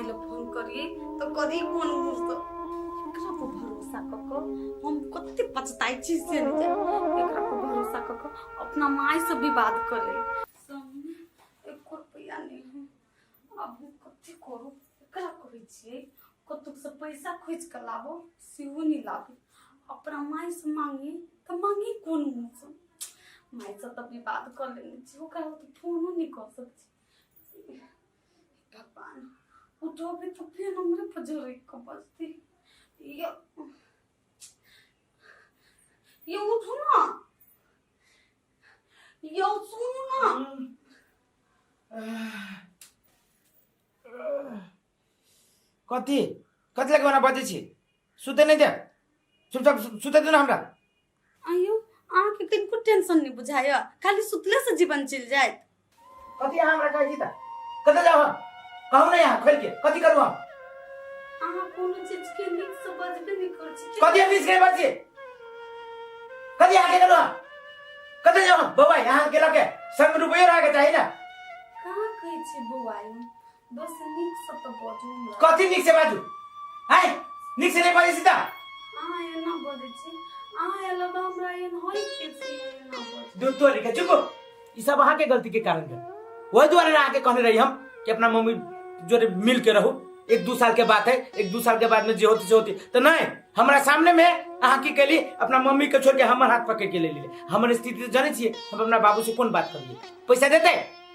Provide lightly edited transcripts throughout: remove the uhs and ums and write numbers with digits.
माय लए फोन करिए तऽ करी कोन मुँहसँ। एकरा पर भरोसा कऽ कऽ हम कते पछताइ छी से नहि जानि। एकरा पर भरोसा कऽ कऽ अपना मायसँ विवाद कऽ ले। संगमे एको रुपैआ नहि है। आब हम कथी करू? एकरा कहै छियै कतहुसँ पैसा खोजि कऽ लाबो, सेहो नहि लाबै। अपना मायसँ मांगी तऽ मांगी कोन मुँहसँ? मायसँ तऽ विवाद कऽ लेने छी, ओकरा तऽ फोनो नहि कऽ सकै छी। भगवान, उठेबै तऽ फेर हमरे पर झरकि कऽ बजतै। यौ यौ, उठू ने यौ, सुनू ने। कथी कथी लगे ओना बजै छी? सुते नहि दे, चुपचाप सुते दू ने हमरा। आयौ, अहाँके कनिको टेंशन नहि बुझाइए? खाली सुतलेसँ जीवन चलि जायत? कथी अहाँ हमरा कहै छी तऽ? कतऽ जाउ हम? कहू ने, यहाँ खोलि के कथी करू हम? अहाँ कोनो चीजके नीकसँ बजबे नहि करै छी। कथी हम नीक से बजै छी? कथी अहाँ के करू हम? कतऽ जाउ हम बौआ अहाँ के लऽ के? संग रुपैयो रहके चाही ने। कहाँ कहै छी बौआ, बस नीकसँ तऽ बजू हमरा। कथी नीक से बाजू? आय नीक से नहि बाजै छी तऽ? अहाँ एना बजै छी, अहाँ अलावा हमरा एहन होइ के छी एना बजू? दूध तोड़ी के चुप। ई सब अहाँके गलती के कारण भेल। वही दुआरे अहाँके कहने रही हम कि अपना मम्मी जोड़े मिल के रहू, एक दू साल के बात है, एक दू साल के बाद में जे होती से होती। तो नहीं, हमरा सामने में अहाँ की कैली? अपना मम्मी के छोड़ के हमर हाथ पकड़ के ले लिए। हमर स्थिति तो जानै छियै, हम अपना बाबू से कोन बात करियै? पैसा देते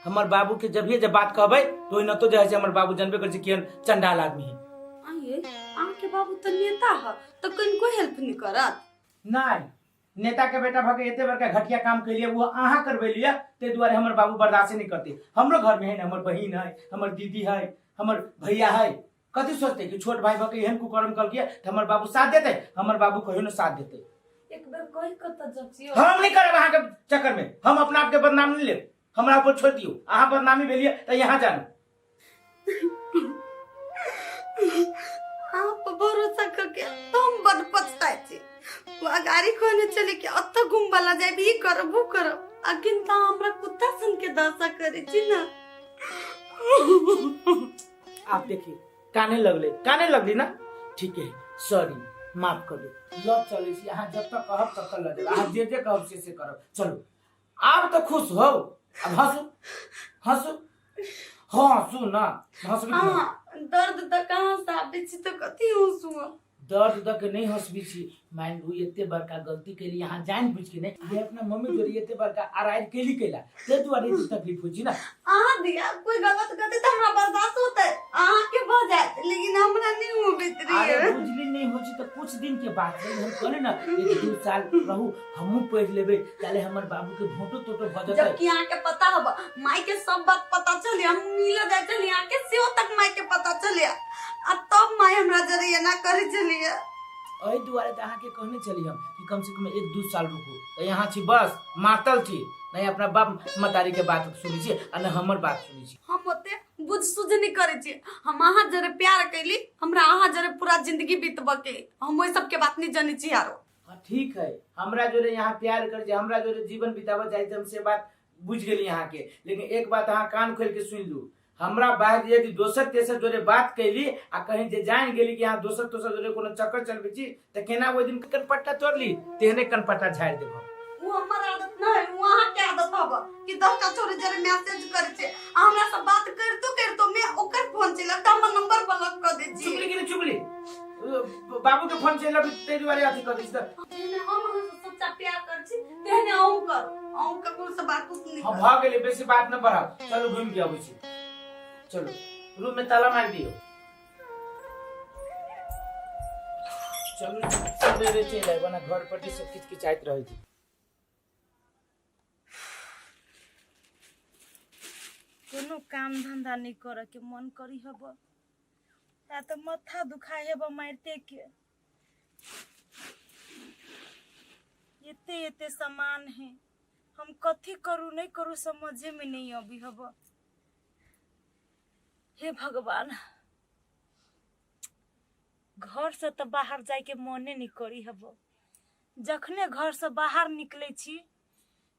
हमर बाबू के? जब जब बात कहबै तो ओहिना तो जे है से हमर बाबू जानबे करै छै केहन चंडाल आदमी है। आइए, अहाँके बाबू तऽ नेता है, तऽ कनिको हेल्प नहि करत? नहीं, नेता के बेटा भके एते बड़का घटिया काम कैलिए, वो अहाँ करबेलिए, ताहि दुआरे हमर बाबू बर्दाश्त नहीं करते। हमरो घर में है ने, हमर बहिन है, हमर दीदी है, हमर भैया है। कथी सोचते कि छोट भाई भके एहन कुकर्म कलकिए तऽ हमर बाबू साथ देते? हमर बाबू कहियो न साथ देते। एक बेर कहि कऽ तऽ जचियो। हम नहीं करब अहाँके चक्कर में, हम अपना आप के बदनाम नहीं लेब। हमरा ऊपर छोड़ दियौ। अहाँ बदनामी भेलिए तऽ यहाँ जानू। अहाँ पर भरोसा करके तो हम बड पछताइ छी। वो अगाड़ी कहने चले कि अतऽ घुमबला जायब, ई करब, वो करब, अखन तऽ हमरा कुत्ता सन के दशा करै छी ने। आप देखिए, काने लगले, काने लगली ना। ठीक है, सॉरी, माफ कर दो। ल चलै छी, अहाँ जब तक कहब तब तक ल जायब। अहाँ जे जे कहब से से करब। चलू, आब तो खुश हो, अब हंसू, हंसू, हंसू ना, हंसबी कि ना? अहाँ दर्द तऽ कहाँ से आबै छी तऽ कथी हँसू? दर्द दऽ के नहि हंसबी छी। मान लू एते बड़का गलती केली अहाँ जानि बुझि के, नहि अहाँ अपना मम्मी जोड़ी एते बड़का अराइर केली कैला, ताहि दुआरे एते तकलीफ होइ छै ने। अहाँ दिया कोई गलत करते तऽ हमरा बर्दाश्त होते, अहाँ के भऽ जायत, लेकिन हमरा नहि होबैत अरे रहिए। बुझली नहि होइ छै तऽ कुछ दिन के बात है। हम कहली ने एक दू साल रहू, हमहूँ पढ़ि लेबै, ताले हमर बाबू के भोटो तोटो भऽ जेतै। जबकि अहाँ के पता हब, माई के सब बात पता चले, हम मिल जाय चली अहाँ के सेहो तक माई के पता चले, आ तब माई हमरा जरे एना करे चलिए। एहि दुआरे तऽ अहाँके कहने छली हम कि कम से कम एक दू साल रुकू। तऽ यहाँ छी, बस मातल छी, नहि अपना बाप मतारी के बात सुनै छी आ नहि हमर बात सुनै छी। हम ओते बुझ सुझ नहीं करे छी। हम अहाँ जरे प्यार कैली, हमरा अहाँ जरे पूरा जिंदगी बीतबऽ के, हम ओहि सबके बात नहीं जानै छी आरो। हाँ ठीक है, हमरा जोरे यहाँ प्यार कर जे हमरा जोरे जीवन बिताबऽ चाहै छी, हम से बात बुझि गेली अहाँके। लेकिन एक बात अहाँ कान खोलि के सुनि लू, हमरा बाहर यदि दोसर तेसर जोरे बात कैली आ कहीं जे जानि गेली कि अहाँ दोसर तेसर जोरे कोनो चक्कर चलबै छी, तऽ केना ओहि दिन कनपट्टा तोड़ली तेहने कनपट्टा झाड़ि देब हम। वो हमर आदत न है, वो अहाँ के आदत हब कि 10टा छोरी जरे मैसेज करे छे आ हमरा से बात करतो करतो मैं ओकर फोन चलत त हमर नंबर ब्लॉक कर दे छी। चुगली कि नहि चुगली? बाबू के फोन चलि अबै ताहि दुआरे अथी कऽ दै छी तऽ। जेहने हम अहाँ से सच्चा प्यार कर छी तेहने अहूँ करू, अहूँ ककरो से बात कुछ नहीं हम करू। भऽ गेलै, बेसी बात न बढ़ाउ, चलू घुमि के अबै छी। चलू, रूम में ताला मारि दियौ। चलू, सबेरे चलि आयब, ओना घर पर सब किचकिचाइत रहै छै। कोनो काम धंधा नहीं करे के मन करी हब, या तो माथा दुखाई हब मारते के। एते एते सामान है, हम कथी करू नहीं करू समझे में नहीं अभी हब। हे भगवान, घर से तो बाहर जाए के मने नहीं करी हब। जखने घर से बाहर निकले छी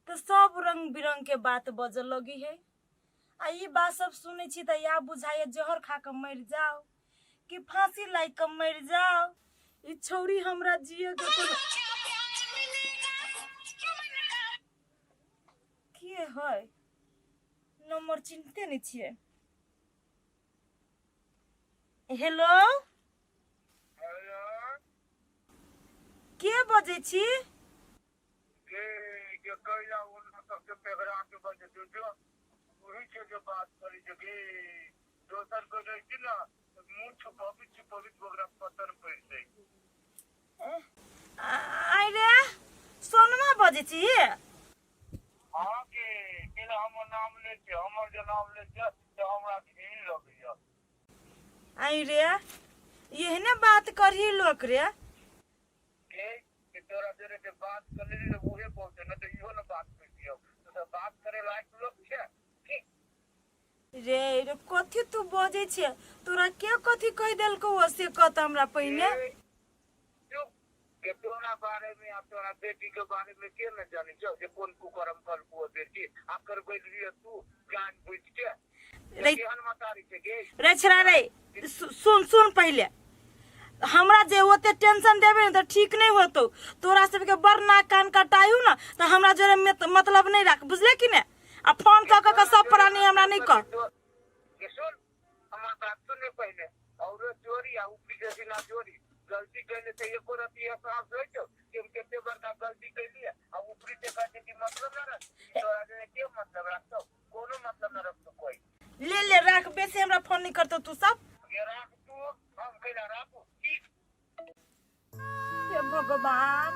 तो सब रंग बिरंग के बात बजऽ लगी है। आ ई बात सब सुनै छी तऽ इएह बुझाइए जहर खा कऽ मरि जाओ कि फांसी लागि कऽ मरि जाओ। ई छौड़ी हमरा जिए के कोनो के है, नंबर चिन्हते नहीं छियै। हेलो, के बजै छी? के जे कैला ओना सबके पेगरा के बजे जो वही छै जे बात करी जे कि दोसर को रहै छी ना तऽ मुँह छुपबित छुपबित ओकरा पतन पड़ि जाइ। आइ रे, सोनमा बजै छी? हाँ के केला हमर नाम लै छै, हमर जे नाम लै छै तऽ हमरा घिन लगैया। आइ रे, एहने बात करही लोक रे? के कि तोरा जरे जे बात कर लेली ने उहे बहुत है, न तऽ इहो न बात कर दियौ तो सब बात करे लायक लोक छै की रे? रे कथी तू बजै छे? तोरा के कथी कहि देलकौ से कह तऽ हमरा पहिने। ए, चुप के तोरा बारे में आ तोरा बेटी के बारे में के न जानी छौ जे कोन कुकर्म करलकौ बेटी आ करबेलियै तू जान बुझ के। रे केहन मतारी छै गे। रे छरा रे, सुन सुन पहिले, हमरा जे ओते टेंशन देबे ने तऽ ठीक नहि होतौ। तोरा सबके बड़ नाक कान कटायू ने तऽ हमरा जोरे मतलब नहि राख, बुझले कि ने? आ फोन कऽ कऽ के सब प्राणी हमरा नहि कह। के सुन, हमर बात सुन ने पहिले। औरो चोरी आ ऊपरी से बिना चोरी गलती कैले से एको रति एहसास होइ छौ कि हम कते बड़का गलती कैलियै? आ ऊपरी से कहै छै कि मतलब न रख। तोरा जोरे के मतलब रखतौ? कोनो मतलब न रखतौ कोई। ले ले, राख, बेसी हमरा फोन नहीं करतौ तू सब। ये राख तू, हम कैला राखू की? हे भगवान,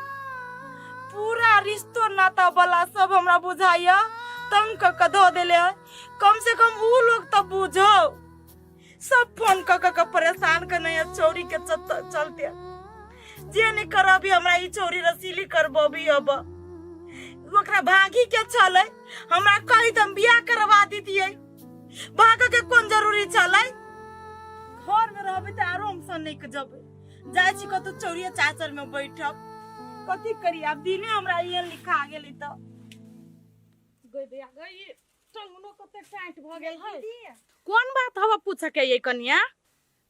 पूरा रिश्तो नाता वाला सब हमरा बुझाइया तंग क के धो देले है। कम से कम ऊ लोग तो बुझो, सब फोन क क के परेशान करने है चोरी के चलते। जे नहीं करबी हमरा ई चोरी रसीली करबो भी। अब ओकरा भागी के छलै, हमरा कही त हम बियाह करवा दीतियै। भागे के कोन जरूरी छलै? घर में रहबै तऽ आराम से नहीं जबै, जाइ छी कतौ चौरिया चाचर में बैठब। कथी करी आब, दिने हमरा एहन लिखा गेलै तऽ। गई भैया गई, टंगनो कते टाइट भऽ गेल है। कोन बात हवा पूछे के ये कनिया?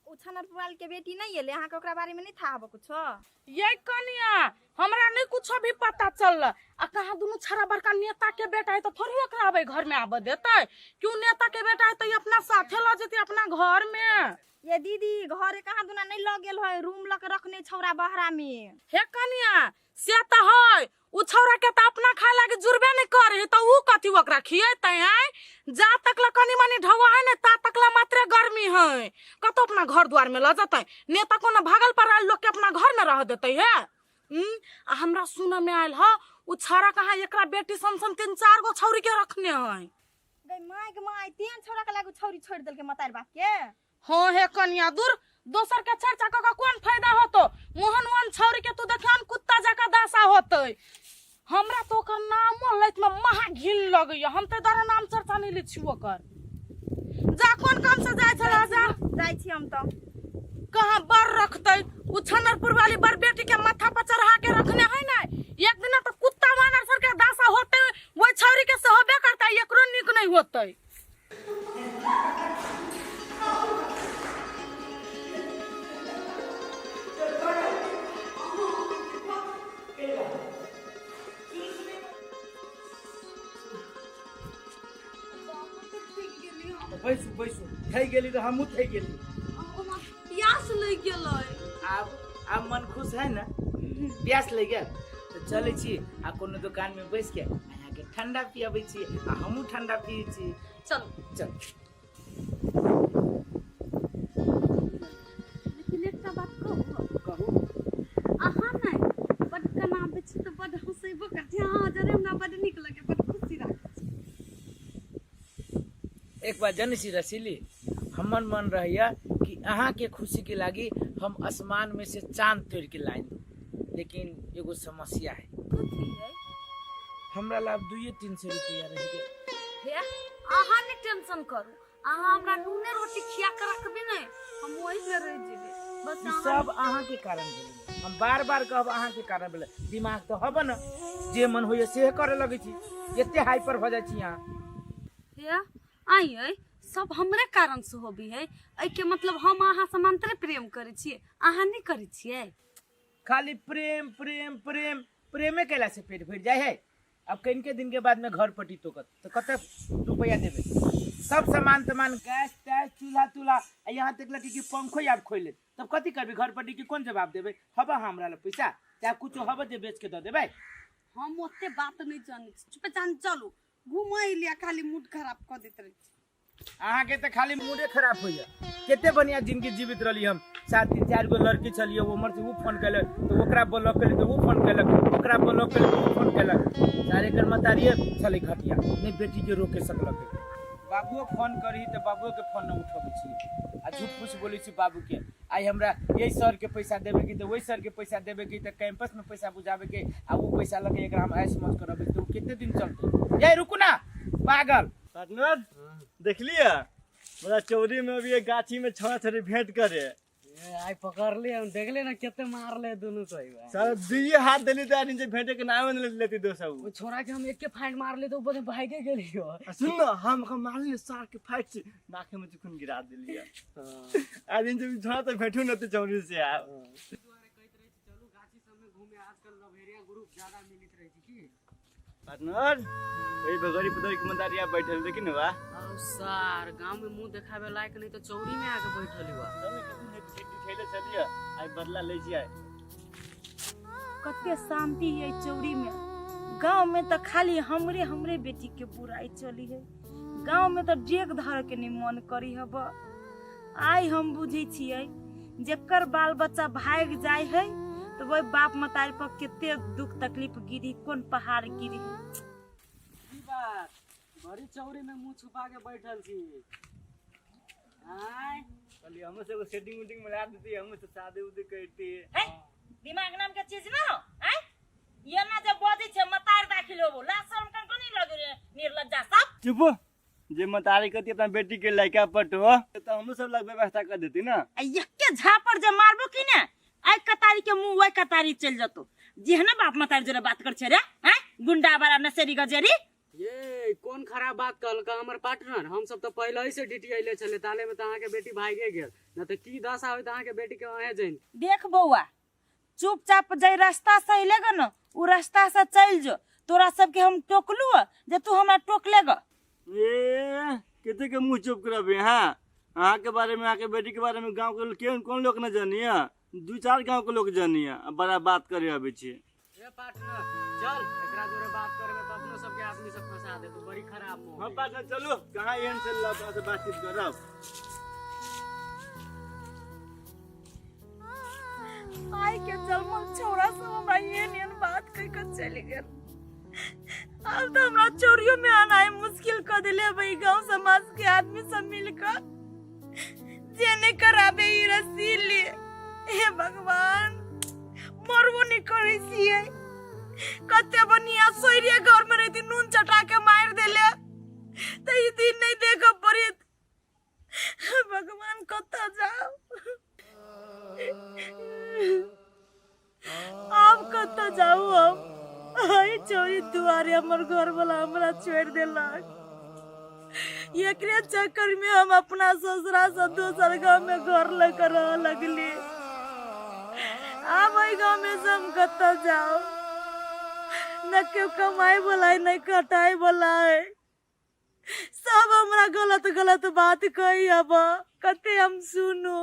ओ छनर पुआल के बेटी नहीं एले अहाँके, ओकरा बारे में नहीं था हबो कुछो? ये कनिया, हमरा नहीं कुछ भी पता चलल। आ कहाँ दुनू छड़ा बड़का नेता के बेटा है तो थोड़ी ओकरा आबे घर में आबे देते? क्यों, नेता के बेटा है तो ई अपना साथे ल जेते अपना घर में। ये दीदी, घरे कहाँ दुना नहीं लग गेल है, रूम लग के रखने छौरा बहरा में। हे कनिया, से तो है, उ छौरा के तो अपना खाए लागे जुड़बे नहीं करे तो उ कथी ओकरा खियेतै? आय जा तक ला कनी मनी ढवा है ने ता तक ला मात्रे गर्मी है, कतो अपना घर द्वार में ल जतै? नेता कोनो भागल पर आयल लोग के अपना घर में रह देतै है? आ हमरा सुन में आयल ह उ छौरा कहाँ एकरा बेटी सन सन 3-4 गो छौरी के रखने है। गई my के my, तेहन छौरा के लागू छौरी छोड़ देलके मतार बाप के। हाँ हे कनिया, दूर दोसर के चर्चा क के कोन फायदा होतो? मोहन ओहन छौरी के तू देखियन कुत्ता जका दशा होतै। हमरा तो ओकर नामो लैत में महा घिन लगैया, हम तऽ द्वारा नाम चर्चा नहीं लै छी ओकर। जा, कोन काम से जाइ छला? जा। जाइ छी हम तऽ। कहाँ बर रखतै उ छनरपुर वाली बर बेटी के माथा पर चढ़ा के रखने है ना, एक दिन तो कुत्ता वानर सर के दशा होतै ओइ छौरी के से होबे करतै, एकरो नीक नहीं होतै। बैसू बैसू, थकि गेली तऽ हमहूँ थकि गेली। हमरा प्यास लागि गेलै। आब आब मन खुश है ने? प्यास लागि गेल तऽ चलै छी आ कोनो दुकान में बैस के अहाँके ठंडा पियाबै छी आ हमहूँ ठंडा पियै छी। चलू। चल। लेकिन एकटा बात कहू? कहू। अहाँ ने बड कनाबै छी तऽ बड हँसेबो करै छी अहाँ जरे, हमरा बड नीक लगै, बड खुशी राखै छी। एक बात जनै छी रसीली, हमर मन रहैया कि अहाँके खुशीके लागी हम आसमान में से चांद तोड़ के लाइन दू, लेकिन एगो समस्या है। कथी है? हमरा ला 200-300 रुपया रह गेल। हे, अहाँ नहि टेंशन करू, अहाँ हमरा नूने रोटी खिया के रखबे ने, हम ओही में रहि जेबै बस। ई अहाँ सब अहाँके कारण भेलै, हम बार बार कहब, अहाँके कारण भेलै। दिमाग तऽ हब ने, जे मन होइए सेहे करे लगै छी, एते हाइपर भऽ जाइ छी अहाँ। हे, आई अइ सब हमरे कारण से होबी है। एहि के मतलब हम अहाँ समांतरे प्रेम करै छियै, अहाँ नहि करै छियै? खाली प्रेम प्रेम प्रेम प्रेमे कैला से पेट भरि जाय है। अब कनिके दिन के बाद में घर पटी तोकत तो कते रुपया देबे? सब सामान तमान गैस तैस चूल्हा तूल्हा आ यहाँ तक लगे कि पंखो आब खोलि लेत, तब कथी करबी? घर पटी के कोन जवाब देबे? हबा हमरा लग पैसा चाहे कुछो हबा जे बेच के दऽ देबै। हम ओते बात नहि जानै छी, चुपे चान चलू घुमै लिया, खाली मूड खराब कऽ दैत रहै छी। अहाँके तऽ खाली मूडे खराब होइया। कते बढ़िया जिंदगी जीवित रहली हम, सात तीन चारि गो लड़की छलियै, उम्हर से उ फोन केलक तऽ ओकरा ब्लॉक केली तऽ उ फोन केलक, ओकरा ब्लॉक केली तऽ उ फोन केलक। सारे एकर मतारिये छलै घटिया, नहि बेटी के रोके सकलक। बाबुओ फोन करही तऽ बाबुओ के फोन नहि उठबै छियै आ झूठ फूस बोलै छी बाबू के। आइ हमरा यही सर के पैसा देबे के तऽ वही सर के पैसा देबे के तऽ कैंपस में पैसा बुझाबे के आ उ पैसा लऽ के एकरा हम ऐश मौज करबै तऽ उ कते दिन चलतै? ये रुकू ना पागल। पार्टनर देखलिए बड़ा चौरी में अभी एक गाछी में छौड़ा छौड़ी भेंट करे। आई पकड़ले हम, देखले ना केते मारले दोनों को। सर दुइये हाथ देली तो नीचे भेंटे के नाम नहीं लेती दोस्त। वो छोरा के हम एक के फाइट मारले तो ऊपर से भागे गेलियो। आ सुन ना, हम हम मारले सार के फाइट से नाके में खून गिरा देलिए। आज इन जब छोरा तो भेंटू न तो चौरी से आ। चलू गाछी सब में घूमे, आजकल लभेरिया ग्रुप ज्यादा मिलित रहे छै की। पार्टनर वही बगरी पदरी के मंदारिया बैठल देखी न बा। और सार गांव में मुंह देखावे लायक नहीं तो चौरी में आके बैठल हुआ। चल ना कितने ठेले चलिए आई बदला ले जिया। कते शांति है चौरी में। गांव में तो खाली हमरे हमरे बेटी के बुराई चली है। गांव में तो डेग धर के नहीं मन करी हब। आइ हम बुझै छियै जेकर बाल बच्चा भागि जाय है तो वही बाप मतारी पर कते दुख तकलीफ गिरी, कोन पहाड़ गिरी। की बात बड़ी चौरी में मुंह छुपा के बैठल छी? आय कहलिए हमरो सबके सेटिंग उटिंग मिला देती, हमरो से शादी उदी करती। है दिमाग नाम के चीज ना हो। आय ये ना जब बजै छै मतार दाखिल होबो ला शर्म कन को नहीं लगे रे निर्लज्जा सब। चुप जे मतारी कहती अपना बेटी के लड़का पटो तो हमरो सब लग व्यवस्था कर देती ना। आ एके झापड़ जे मारबो की ने आइ कतारी के मुंह ओइ कतारी चलि जतो। जेहने बाप मतारी जोरे बात कर छै रे, हैं गुंडा वाला नशेरी गजेरी। ये कौन खराब बात कहलका हमर पार्टनर? हम सब तो पहले ही से डीटीआई छले, ताले में तो अहाँ के बेटी भागे गेल न तो की दशा होइत अहाँ के बेटी के अहे जइन। देख बौआ चुपचाप जै रास्ता से अइले ग न उ रास्ता से चलि जो। तोरा सबके हम टोकलू जे तू हमरा टोकले ग। ए कते के मुंह चुप करबे? हां अहाँ के बारे में अहाँ के बेटी के बारे में गांव के केहन कोन लोग न जानिए, दू चार गांव के लोग जानिए, बड़ा बात करे आबै छी। ए पार्टनर चल एकरा जोरे बात करबे त अपनो सबके आदमी सब फंसा देतो, बड़ी खराब मोह। हां पार्टनर चलो कहां एहन से लफड़ा से बातचीत करब। आइ के जलमल छौड़ा सब हमरा एहन एहन बात कहि के चलि गेल। अब तो हमरा चोरियो में आना मुश्किल कर दिले भाई गांव समाज के आदमी सब मिलकर जे नहीं कराबे ई रसीली। हे भगवान मरबो नहीं करे छियै। कते बढ़िया सोइरे घर में रहती नून चटा के मार देले त ई दिन नहीं देख पड़ित। भगवान कतऽ जाओ, आब कतऽ जाऊ हम? एहि चोरी दुआरे हमर घर वाला हमरा छोड़ि देलक। एकरे चक्कर में हम अपना ससुरा से दोसर गांव में घर लऽ के रह लगली। आब एहि गांव में से हम कतऽ जाऊ? न केओ कमाई वाला है न कटाई वाला है। सब हमरा गलत गलत बात कही अब कते हम सुनू।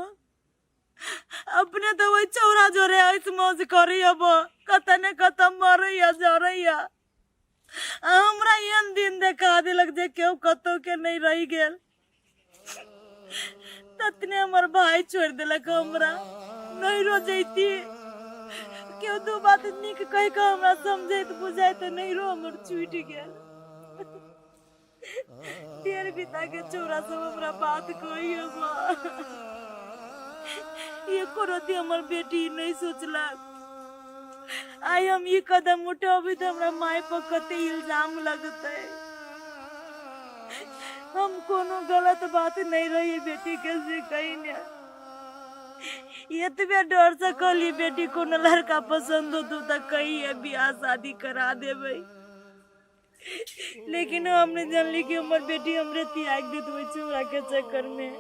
अपने तो वही चौरा जोरे ऐस मौज करी अब कत ने कत मरैया जरैया। हमरा एहन दिन देखा देलक जे केओ कतौ के नहीं रहि गेल। ततने हमर भाई छोड़ि देलक हमरा, नहीं रो जैती केओ दू बात नीक कहि के हमरा समझैत बुझैत नहीं रो हमर छूटि गेल। डेढ़ बीता के चौरा सब हमरा बात कही अब एको रति हमर बेटी नहीं सोचलक। आइ हम ई कदम उठेबै तऽ हमरा माय पर कते इल्जाम लगतै। हम कोनो गलत बात नहीं रही बेटी के सिखैने। एतबे डर से कहली बेटी कोनो लड़का पसंद होतौ तऽ कहिए बियाह शादी करा देबै। लेकिन हम नहीं जानली कि हमर बेटी हमरे त्याग देत ओहि छौड़ा के चक्कर में।